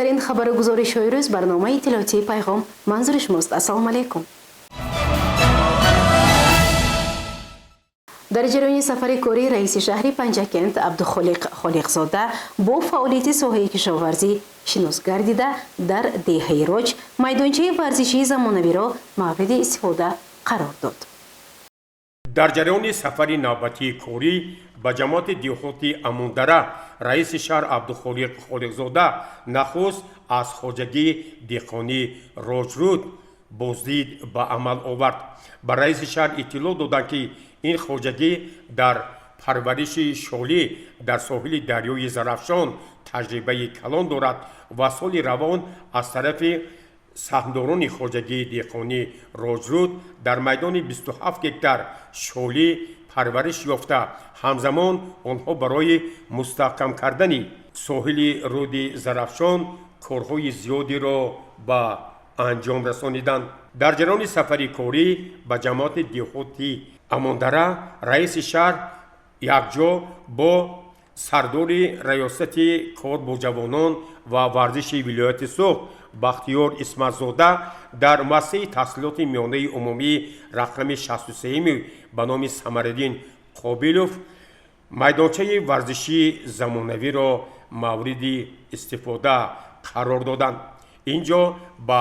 Дар ин хабару гузоришҳои рӯз барномаи иттилоотии «Пайғом» манзури шумост. Ассалому алайкум. Дар ҷараёни сафари кории раиси шаҳри Панҷакент Абдухолиқ Холиқзода бо фаъолияти соҳаи кишоварзӣ шинос гардида, дар деҳаи Роҷ майдончаи варзишии замонавиро мавриди истифода қарор дод. Дар ҷараёни сафари навбатии корӣ ба ҷамоати деҳоти Амундара раиси шаҳр Абдухолиқ Холиқзода нахуст аз хоҷагии деҳқонии Роҷруд боздид ба амал овард. Ба раиси шаҳр иттилоъ доданд, ки ин хоҷагӣ дар парвариши шолӣ дар соҳили дарёи Зарафшон таҷрибаи калон дорад ва соли равон аз тарафи саҳмдорони хоҷагии деҳқонии Роҷруд дар майдони 27 гектар шолӣ парвариш ёфта, ҳамзамон онҳо барои мустаҳкам кардани соҳили рӯди Зарафшон корҳои зиёдеро ба анҷом расониданд. Дар ҷараёни сафари корӣ ба ҷамоати деҳоти Амондара раиси шаҳр якҷо бо сардори раёсати кор бо ҷавонон ва варзиши вилояти Суғд Бахтиёр Исматзода дар муассисаи таҳсилоти миёнаи умумии рақами 63-ми ба номи Самариддин Қобилов майдончаи варзишии замонавиро мавриди истифода қарор доданд. Ин ҷо ба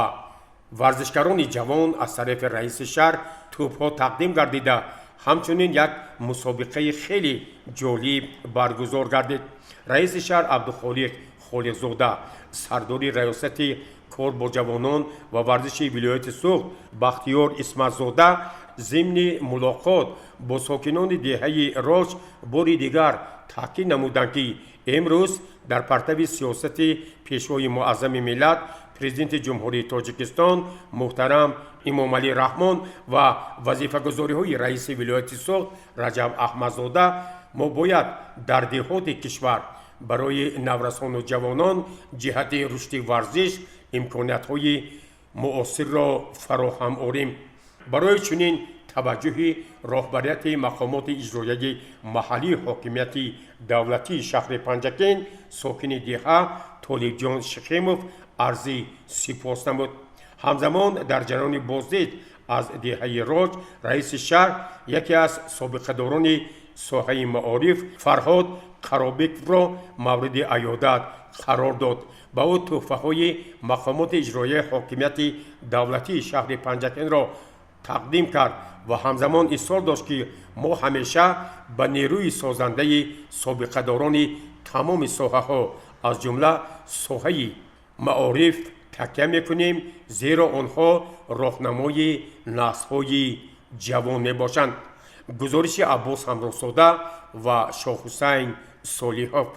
варзишгарони ҷавон аз тарафи раиси шаҳр тӯбҳо тақдим гардида, ҳамчунин як мусобиқаи хеле ҷолиб баргузор гардид. Раиси шаҳр Абдухолиқ Холиқзода, сардори раёсати кор бо ҷавонон ва варзиши вилояти Суғд Бахтиёр Исматзода зимни мулоқот бо сокинони деҳаи Роҷ бори дигар таъкид намуданд, ки имрӯз дар партави сиёсати Пешвои муаззами миллат, Президенти Ҷумҳурии Тоҷикистон муҳтарам Эмомалӣ Раҳмон ва вазифагузориҳои раиси вилояти Суғд Раҷаб Аҳмадзода мо бояд дар деҳоти кишвар барои наврасону ҷавонон ҷиҳати рушди варзиш имкониятҳои муосирро фароҳам орем. Барои чунин таваҷҷӯҳи роҳбарияти мақомоти иҷроияи маҳаллии ҳокимияти давлатии шаҳри Панҷакент сокини деҳа Толибҷон Шихимов арзи сипос намуд. Ҳамзамон дар ҷараёни боздид аз деҳаи Роҷ раиси шаҳр яке аз собиқадорони соҳаи маориф Фарҳод Қаробековро мавриди аёдат қарор дод. Ба ӯ тӯҳфаҳои мақомоти иҷроияи ҳокимияти давлатии шаҳри Панҷакентро тақдим кард ва ҳамзамон изҳор дошт, ки мо ҳамеша ба нерӯи созандаи собиқадорони тамоми соҳаҳо, аз ҷумла соҳаи маориф, такя мекунем, зеро онҳо роҳнамои наслҳои ҷавон мебошанд. Гузориши Аббос Ҳамроҳзода ва Шоҳҳусайн Солиҳов.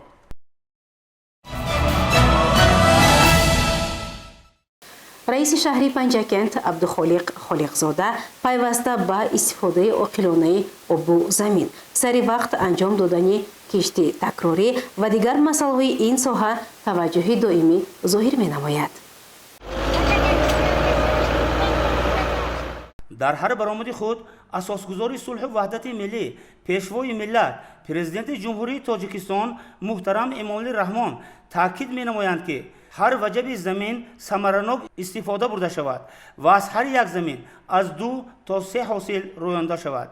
Раиси шаҳри Панҷакент Абдухолиқ Холиқзода пайваста ба истифодаи оқилонаи обу замин, сари вақт анҷом додани кишти такрорӣ ва дигар масъалаҳои ин соҳа таваҷҷӯҳи доимӣ зоҳир менамояд. Дар ҳар баромади худ асосгузори сулҳу ваҳдати миллӣ, Пешвои миллат, Президенти Ҷумҳурии Тоҷикистон муҳтарам Эмомалӣ Раҳмон таъкид менамоянд, ки ҳар ваҷаби замин самаранок истифода бурда шавад ва аз ҳар як замин аз 2 то 3 ҳосил рӯёнда шавад.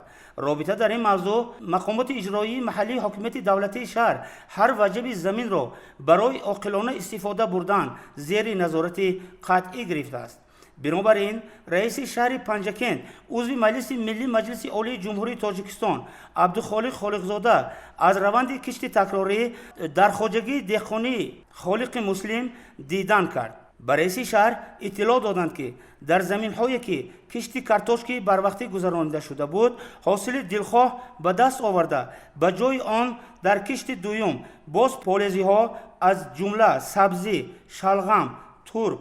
Робита дар ин мавзӯъ мақомоти иҷроии маҳаллии ҳокимияти давлатии шаҳр ҳар ваҷаби заминро барои оқилона истифода бурдан зери назорати қатъӣ гирифтааст. Бинобар ин раиси шаҳри Панҷакент, узви Маҷлиси Миллӣ Маҷлиси Олии Ҷумҳурии Тоҷикистон Абдухолиқ Холиқзода аз раванди кишти такрорӣ дар хоҷагии деҳқонии Холиқи Муслим дидан кард. Ба раиси шаҳр иттилоъ доданд, ки дар заминҳое, ки кишти картошки барвақтӣ гузаронида шуда буд, ҳосили дилхоҳ ба даст оварда, ба ҷои он дар кишти дуюм боз полезиҳо, аз ҷумла сабзӣ, шалғам, турб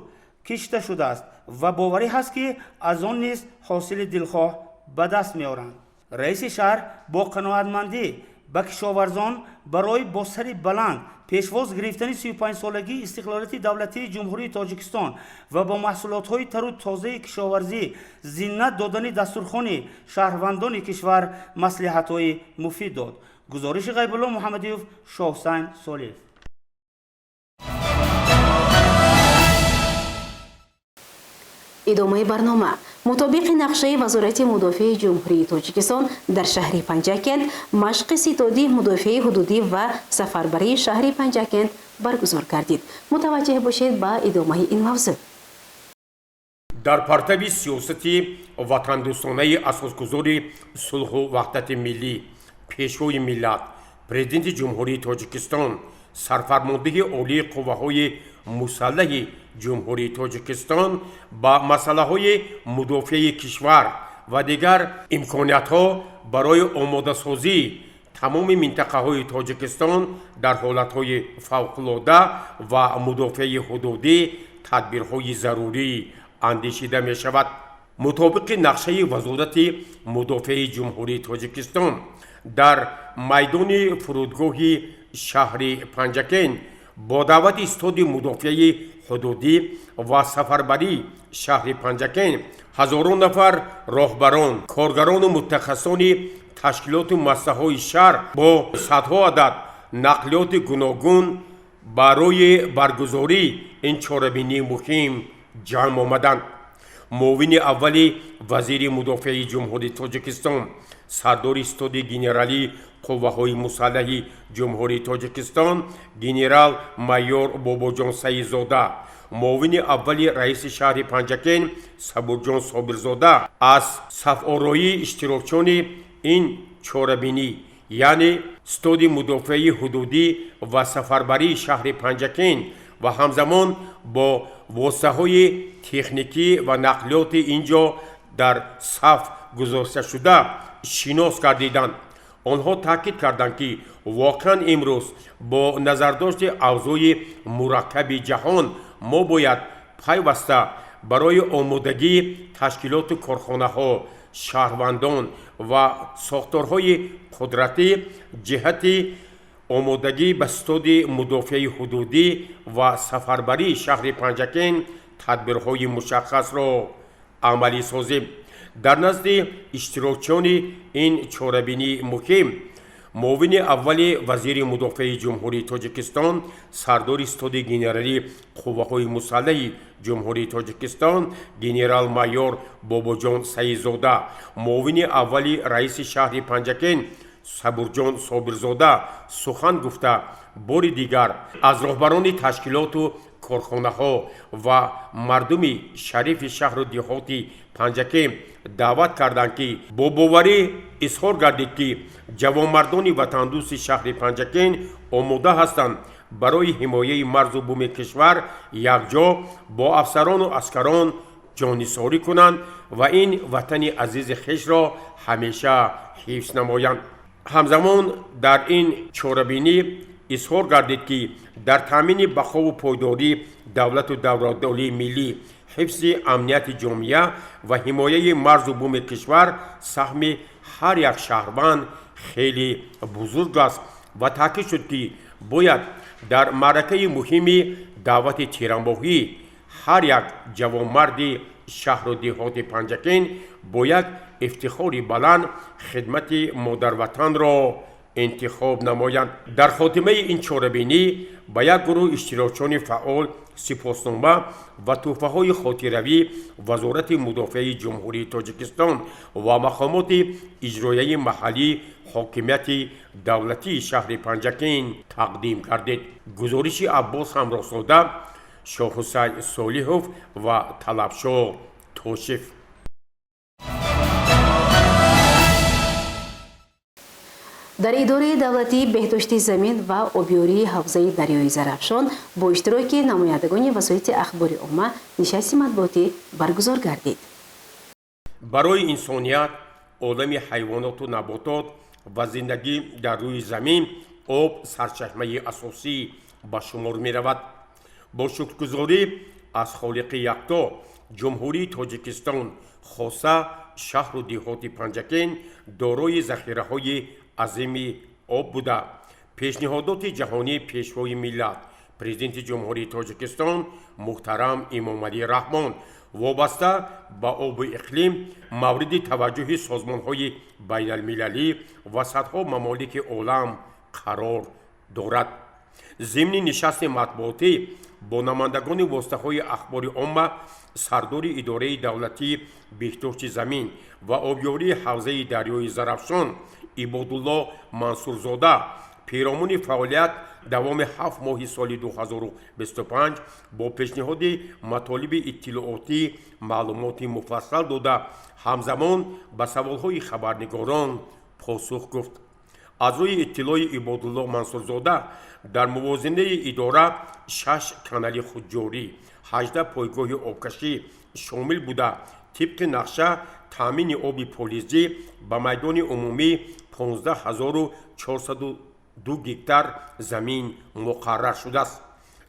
кишта шудааст ва боварӣ ҳаст, ки аз он низ ҳосили дилхоҳ ба даст меоранд. Раиси шаҳр бо қаноатмандӣ ба кишоварзон барои бо сари баланд пешвоз гирифтани 35-солагии истиқлолияти давлатии Ҷумҳурии Тоҷикистон ва бо маҳсулотҳои тару тозаи кишоварзӣ зинат додани дастурхони шаҳрвандони кишвар маслиҳатҳои муфид дод. Гузориши Ғайбулло Муҳаммадиев, Шоҳусайн Солиев. Идомаи барнома. Мутобиқи нақшаи Вазорати мудофиаи Ҷумҳурии Тоҷикистон, дар шаҳри Панҷакент машқи ситодии мудофиаи ҳудудӣ ва сафарбарии шаҳри Панҷакент баргузор гардид. Мутаваҷҷеҳ бошед ба идомаи ин мавзӯъ. Дар партави сиёсати ватандӯстонаи асосгузори сулҳу ваҳдати миллӣ, Пешвои миллат, Президенти Ҷумҳурии Тоҷикистон, Сарфармондеҳи Олии Қувваҳои Мусаллаҳи Ҷумҳурии Тоҷикистон ба масъалаҳои мудофиаи кишвар ва дигар имкониятҳо барои омодасозии тамоми минтақаҳои Тоҷикистон дар ҳолатҳои фавқулода ва мудофиаи ҳудудӣ тадбирҳои зарурӣ андешида мешавад. Мутобиқи нақшаи Вазорати мудофиаи Ҷумҳурии Тоҷикистон, дар майдони фурудгоҳи шаҳри Панҷакент бо даъвати ситоди мудофиаи ҳудудӣ ва сафарбарии шаҳри Панҷакент ҳазорон нафар роҳбарон, коргарону мутахассисони ташкилоту муассисаҳои шаҳр бо садҳо адад нақлиёти гуногун барои баргузории ин чорабинии муҳим ҷамъ омаданд. Муовини аввали вазири мудофиаи Ҷумҳурии Тоҷикистон, сардори ситоди генералии Қувваҳои Мусаллаҳи Ҷумҳурии Тоҷикистон генерал майор Бобоҷон Саидзода, муовини аввали раиси шаҳри Панҷакент Сабурҷон Собирзода аз сафороии иштирокчиёни ин чорабинӣ, яъне ситоди мудофиаи ҳудудӣ ва сафарбарии шаҳри Панҷакент ва ҳамзамон бо воситаҳои техникӣ ва нақлиёти ин ҷо дар саф гузошташуда шинос гардиданд. Онҳо таъкид карданд, ки воқеан имрӯз бо назардошти авзои мураккаби ҷаҳон мо бояд пайваста барои омодагии ташкилоту корхонаҳо, шаҳрвандон ва сохторҳои қудратӣ ҷиҳати омодагӣ ба ситоди мудофиаи ҳудудӣ ва сафарбарии шаҳри Панҷакент тадбирҳои мушаххасро амалӣ созем. Дар назди иштирокчиёни ин чорабинии муҳим муовини аввали вазири мудофиаи Ҷумҳурии Тоҷикистон, сардори ситоди генералии Қувваҳои Мусаллаҳи Ҷумҳурии Тоҷикистон генерал-майор Бобоҷон Саидзода, муовини аввали раиси шаҳри Панҷакент Сабурҷон Собирзода сухан гуфта, бори дигар аз роҳбарони ташкилоту корхонаҳо ва мардуми шарифи шаҳру деҳоти Панҷакент даъват карданд, ки бо боварӣ изҳор гардид, ки ҷавонмардони ватандӯсти шаҳри Панҷакент омода ҳастанд барои ҳимояи марзу буми кишвар якҷо бо афсарону аскарон ҷоннисорӣ кунанд ва ин ватани азизи хешро ҳамеша ҳифз намоянд. Ҳамзамон дар ин чорабинӣ изҳор гардид, ки дар таъмини бақову пойдории давлату давлатдории миллӣ, ҳифзи амнияти ҷомеа ва ҳимояи марзу буми кишвар саҳми ҳар як шаҳрванд хеле бузург аст ва таъкид шуд, ки бояд дар маъракаи муҳими даъвати тирамоҳӣ ҳар як ҷавонмарди шаҳру деҳоти Панҷакент бо як ифтихори баланд хидмати модарватанро интихоб намоянд. Дар хотимаи ин чорабинӣ ба як гурӯҳ иштирокчиёни фаъол сипоснома ва тӯҳфаҳои хотиравӣ Вазорати мудофиаи Ҷумҳурии Тоҷикистон ва мақомоти иҷроияи маҳаллии ҳокимияти давлатии шаҳри Панҷакент тақдим гардид. Гузориши Аббос Ҳамроҳзода, Шоҳҳусайн Солиҳов ва Талабшоҳ Тошев. Дар идораи давлатии беҳдошти замин ва обёрии ҳавзаи дарёи Зарафшон бо иштироки намояндагони васоити ахбори омма нишасти матбуотӣ баргузор гардид. Барои инсоният, олами ҳайвоноту наботот ва зиндагӣ дар рӯи замин об сарчашмаи асосӣ ба шумор меравад. Бо шукргузорӣ аз Холиқи Якто, Ҷумҳурии Тоҷикистон, хоса шаҳру деҳоти Панҷакент дорои захираҳои азими об буда, пешниҳодоти ҷаҳонии Пешвои миллат, Президенти Ҷумҳурии Тоҷикистон муҳтарам Эмомалӣ Раҳмон вобаста ба обу иқлим мавриди таваҷҷӯҳи созмонҳои байналмилалӣ ва садҳо мамолики олам қарор дорад. Зимни нишасти матбуотӣ Бо намояндагони воситаҳои ахбори омма сардори Идораи давлатии беҳдошти замин ва обёрии ҳавзаи дарёи Зарафшон Ибодулло Мансурзода перомуни фаъолият давоми 7 моҳи соли 2025 бо пешниҳоди матолиби иттилоотӣ маълумоти муфассал дода, ҳамзамон ба саволҳои хабарнигорон посух гуфт. Аз рӯи иттилои Ибодулло Мансурзода, дар мувозинаи идора шаш канали худҷорӣ, 18 пойгоҳи обкашӣ шомил буда, тибқи нақша таъмини оби полизӣ ба майдони умумӣ 15 402 гектар замин муқаррар шудааст.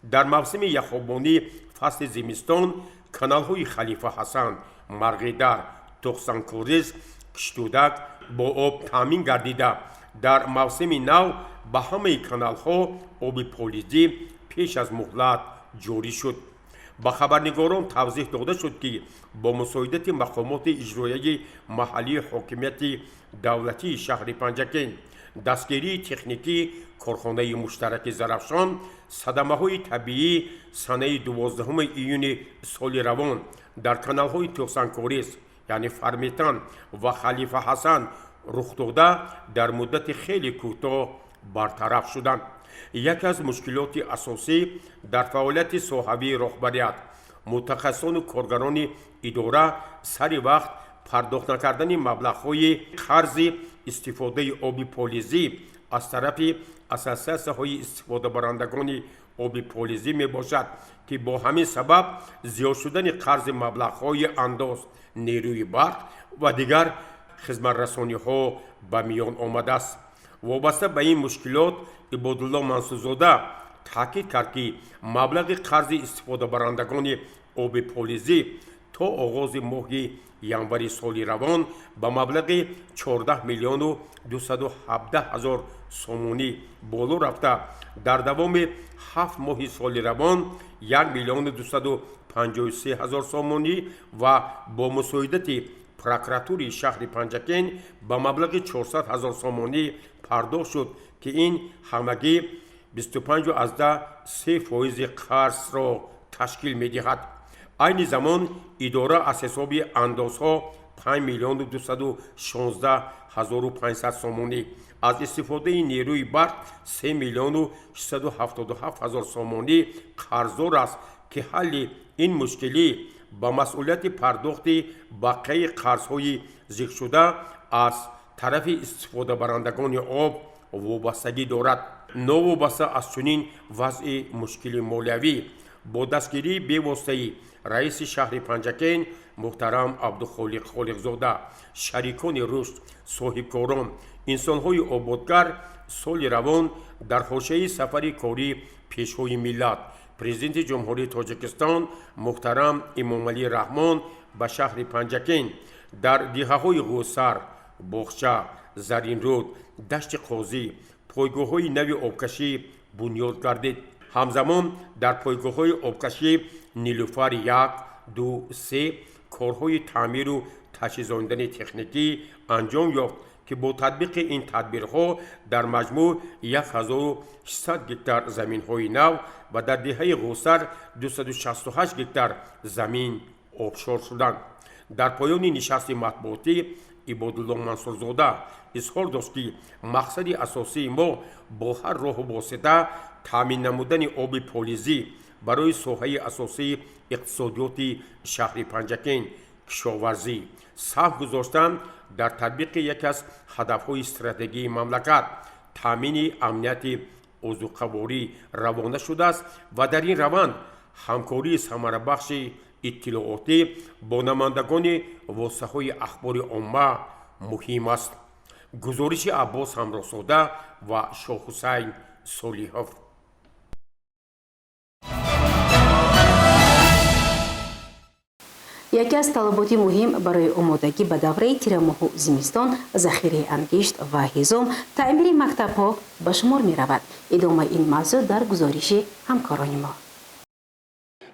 Дар мавсими яхобонӣ фасли зимистон каналҳои Халифа Ҳасан, Марғидар, Тухсанкориз, Киштудак бо об таъмин гардида, дар мавсими нав ба ҳамаи каналҳо оби полизӣ пеш аз муҳлат ҷорӣ шуд. Ба хабарнигорон тавзеҳ дода шуд, ки бо мусоидати мақомоти иҷроияи маҳаллии ҳокимияти давлатии шаҳри Панҷакент, дастгирии техникии корхонаи муштараки Зарафшон, садамаҳои табиӣ санаи 12 июни соли равон дар каналҳои Тӯхсанкориз, яъне Фарметан, ва Халифа Ҳасан рухдода, дар муддати хеле кӯтоҳ бартараф шуданд. Яке аз мушкилоти асосӣ дар фаъолияти соҳавии роҳбарият, мутахассисону коргарони идора сари вақт пардохт накардани маблағҳои қарзи истифодаи оби полизӣ аз тарафи ассотсиатсияҳои истифодабарандагони оби полизӣ мебошад, ки бо ҳамин сабаб зиёд шудани қарзи маблағҳои андоз, нерӯи барқ ва дигар хизматрасониҳо ба миён омадааст. Вобаста ба ин мушкилот Ибодулло Мансурзода таъкид кард, ки маблағи қарзи истифодабарандагони оби полизӣ то оғози моҳи январи соли равон ба маблағи 14 миллиону 217 ҳазор сомонӣ боло рафта, дар давоми 7 моҳи соли равон 1 миллиону 253 ҳазор сомонӣ ва бо мусоидати прокуратураи шаҳри Панҷакент ба маблағи 400 ҳазор сомонӣ пардохт шуд, ки ин ҳамагӣ 25,3 фоизи қарзро ташкил медиҳад. Айни замон идора аз ҳисоби андозҳо 5 миллиону 216 ҳазору 500 сомонӣ, аз истифодаи нерӯи барқ 3 миллиону 677 ҳазор сомонӣ қарздор аст, ки ҳалли ин мушкилӣ ба масъулияти пардохти бақияи қарзҳои зикршуда аз тарафи истифодабарандагони об вобастагӣ дорад. Новобаста аз чунин вазъи мушкили молиявӣ, бо дастгирии бевоситаи раиси шаҳри Панҷакент муҳтарам Абдухолиқ Холиқзода, шарикони рушд, соҳибкорон, инсонҳои ободгар, соли равон дар ҳошияи сафари корӣ Пешвои миллат, Президенти Ҷумҳурии Тоҷикистон муҳтарам Эмомалӣ Раҳмон ба шаҳри Панҷакент, дар деҳаҳои Ғусар, Боғча, Заринруд, Дашти Қозӣ пойгоҳҳои нави обкашӣ бунёд гардид. Ҳамзамон дар пойгоҳҳои обкашӣ Нилуфар як, ду, се корҳои таъмиру таҷҳизонидани техникӣ анҷом ёфт, ки бо татбиқи ин тадбирҳо дар маҷмӯъ 1600 гектар заминҳои нав ва дар деҳаи Ғусар 268 гектар замин обшор шуданд. Дар поёни нишасти матбуотӣ Ибодулло Мансурзода изҳор дошт, ки мақсади асосии мо бо ҳар роҳу восита таъмин намудани оби полизӣ барои соҳаи асосии иқтисодиёти шаҳри Панҷакент, кишоварзӣ, саҳм гузоштан дар татбиқи яке аз ҳадафҳои стратегии мамлакат, таъмини амнияти озуқаворӣ равона шудааст ва дар ин раванд ҳамкории самарабахши иттилоотӣ бо намояндагони воситаҳои ахбори омма муҳим аст. Гузориши Аббос Ҳамроҳзода ва Шоҳҳусайн Солиҳов. Яке аз талаботи муҳим барои омодагӣ ба давраи тирамоҳу зимистон захираи ангишт ва ҳизом, таъмири мактабҳо ба шумор меравад. Идомаи ин мавзӯъ дар гузориши ҳамкорони мо.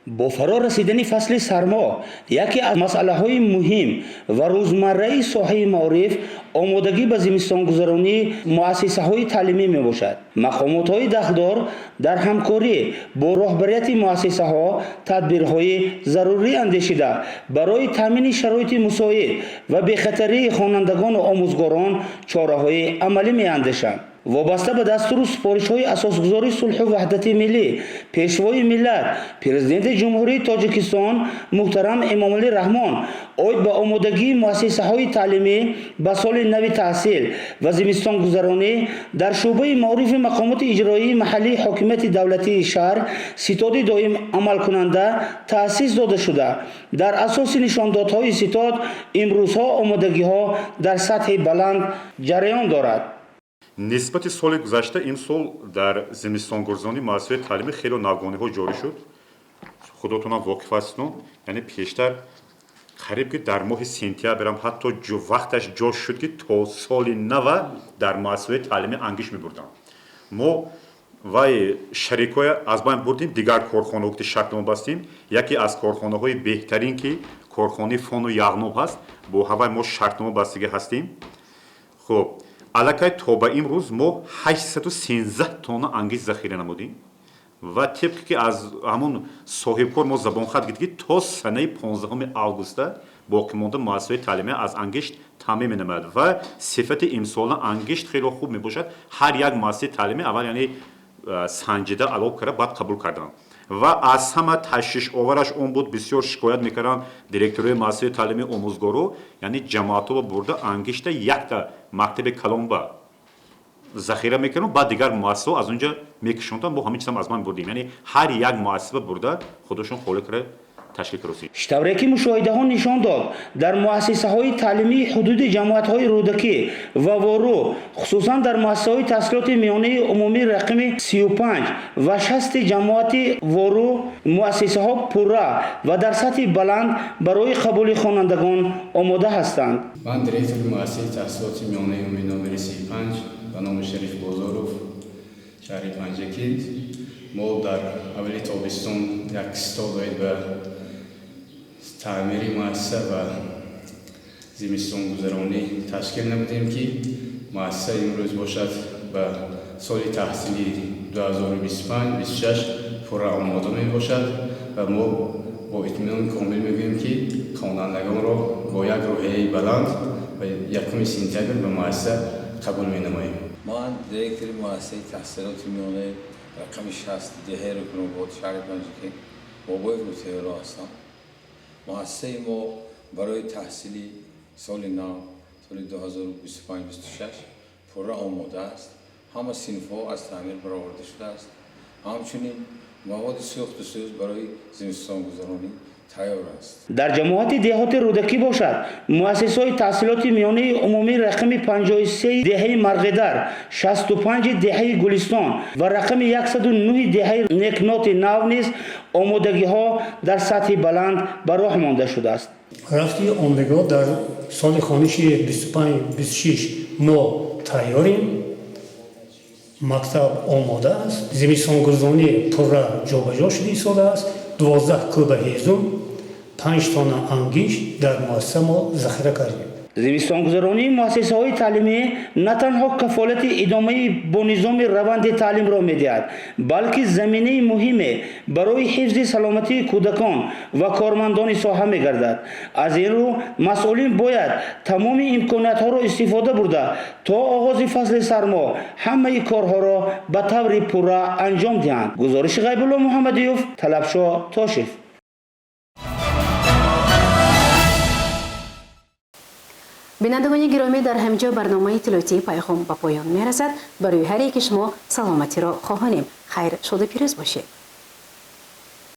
Бо фаро расидани фасли сармо яке аз масъалаҳои муҳим ва рӯзмарраи соҳаи маориф омодагӣ ба зимистонгузаронии муассисаҳои таълимӣ мебошад. Мақомотҳои дахлдор дар ҳамкорӣ бо роҳбарияти муассисаҳо тадбирҳои зарурӣ андешида барои таъмини шароити мусоид ва бехатарии хонандагону омӯзгорон чораҳои амалӣ меандешанд. Вобаста ба дастуру супоришҳои асосгузори сулҳу ваҳдати миллӣ, пешвои миллат, президенти Ҷумҳурии Тоҷикистон муҳтарам Эмомалӣ Раҳмон оид ба омодагии муассисаҳои таълимӣ ба соли нави таҳсил ва зимистонгузаронӣ дар шӯъбаи маорифи мақомоти иҷроии маҳаллии ҳокимияти давлатии шаҳр ситоди доим амалкунанда таъсис дода шуда, дар асоси нишондодҳои ситод имрӯзҳо омодагиҳо дар сатҳи баланд ҷараён дорад. Нисбати соли гузашта имсол дар зимистонгузаронии муассисаҳои таълимӣ хеле навгониҳо ҷорӣ шуд. Худотонам воқиф ҳастед, яъне пештар қариб ки дар моҳи сентябрам ҳатто вақташ ҷо шуд ки то соли нава дар муассисаҳои таълимӣ ангишт мебурданд. Мо вай шарикҳоя аз байн бурдем, дигар корхонаҳо ки шартнома бастем. Яке аз корхонаҳои беҳтарин ки корхонаи фону яғноб ҳаст, бо ҳавай мо шартнома бастагӣ ҳастем. Хуб, аллакай то ба имрӯз мо 813 тонна ангишт захира намудем ва тибқе ки аз ҳамон соҳибкор мо забонхат гирд ки то санаи 15 августа боқимонда муассисаҳои таълимӣ аз ангишт таъмин менамояд ва сифати имсола ангишт хело хуб мебошад. Ҳар як муассисаи таълимӣ аввал яъне санҷида алоб карда баъд қабул карданд. Ва аз ҳама ташвишовараш он буд, бисёр шикоят мекарданд директорҳои муассисаҳои таълимӣ, омӯзгоро, яъне ҷамоатҳо бурда ангишта якта мактаби калонба захира мекарданд, баъд дигар муассисаҳо аз он ҷо мекишонданд. Мо ҳамин чизам аз ман бурдем, яъне ҳар як муассиса бурда худашон холӣ карда ташкил кард. Тавре ки мушоҳидаҳо нишон дод, дар муассисаҳои таълимии ҳудуди ҷамоатҳои Рӯдакӣ ва Вору, хусусан дар муассисаҳои таҳсилоти миёнаи умумии рақами 35 ва 60 ҷамоати Вору муассисаҳо пурра ва дар сатҳи баланд барои қабули хонандагон омода ҳастанд. Ман директори муассисаи таҳсилоти миёнаи умумии номери 35 ба номи Шариф Бозоров, шаҳри Панҷакент. Мо дар аввали тобистон як стол доид ба таъмири муассиса ва зимистонгузаронӣ ташкил намудем ки муассиса имрӯз бошад ба соли таҳсили 2025-26 пурра омода мебошад ва мо бо итминони комил мегӯем ки хонандагонро бо як рӯҳияи баланд ва 1 сентябр ба муассиса қабул менамоем. Ман директори муассисаи таҳсилоти миёнаи рақами 60 деҳаи Рукнобод, шаҳри Панҷакент, Бобоев Мутаёлло ҳастам. Муассисаи мо барои таҳсили соли нав, соли 2025-26 пурра омода аст. Ҳама синфҳо аз таъмир бароварда шудааст. Ҳамчунин маводи сӯхту сӯз барои зимистонгузаронӣ тайёр аст. Дар ҷамоати деҳоти Рӯдакӣ бошад, муассисаҳои таҳсилоти миёнаи умумии рақами 53 деҳаи Марғидар, 65 деҳаи Гулистон ва рақами 109 деҳаи Некноти нав низ омодагиҳо дар сатҳи баланд ба роҳ монда шудааст. Рафти омодагиҳо дар соли хониши 25-26 мо тайёрем. Мактаб омода аст. Зимистонгузаронӣ пурра ҷобаҷо шуда истодааст. 12 кӯба ҳезум, 5 тонна ангишт дар муассиса мо захира кардем. Зимистонгузаронии муассисаҳои таълимӣ на танҳо кафолати идомаи бо низоми раванди таълимро медиҳад, балки заминаи муҳиме барои ҳифзи саломатии кӯдакон ва кормандони соҳа мегардад. Аз ин рӯ масъулин бояд тамоми имкониятҳоро истифода бурда то оғози фасли сармо ҳамаи корҳоро ба таври пурра анҷом диҳанд. Гузориши Ғайбулло Муҳаммадиёв, Талабшо Тошев. Бинандагони гиромӣ, дар ҳаминҷо барномаи иттилоотии Пайғом ба поён мерасад. Барои ҳар яки шумо саломатиро хоҳонем. Хайр, шоду пирӯз бошед.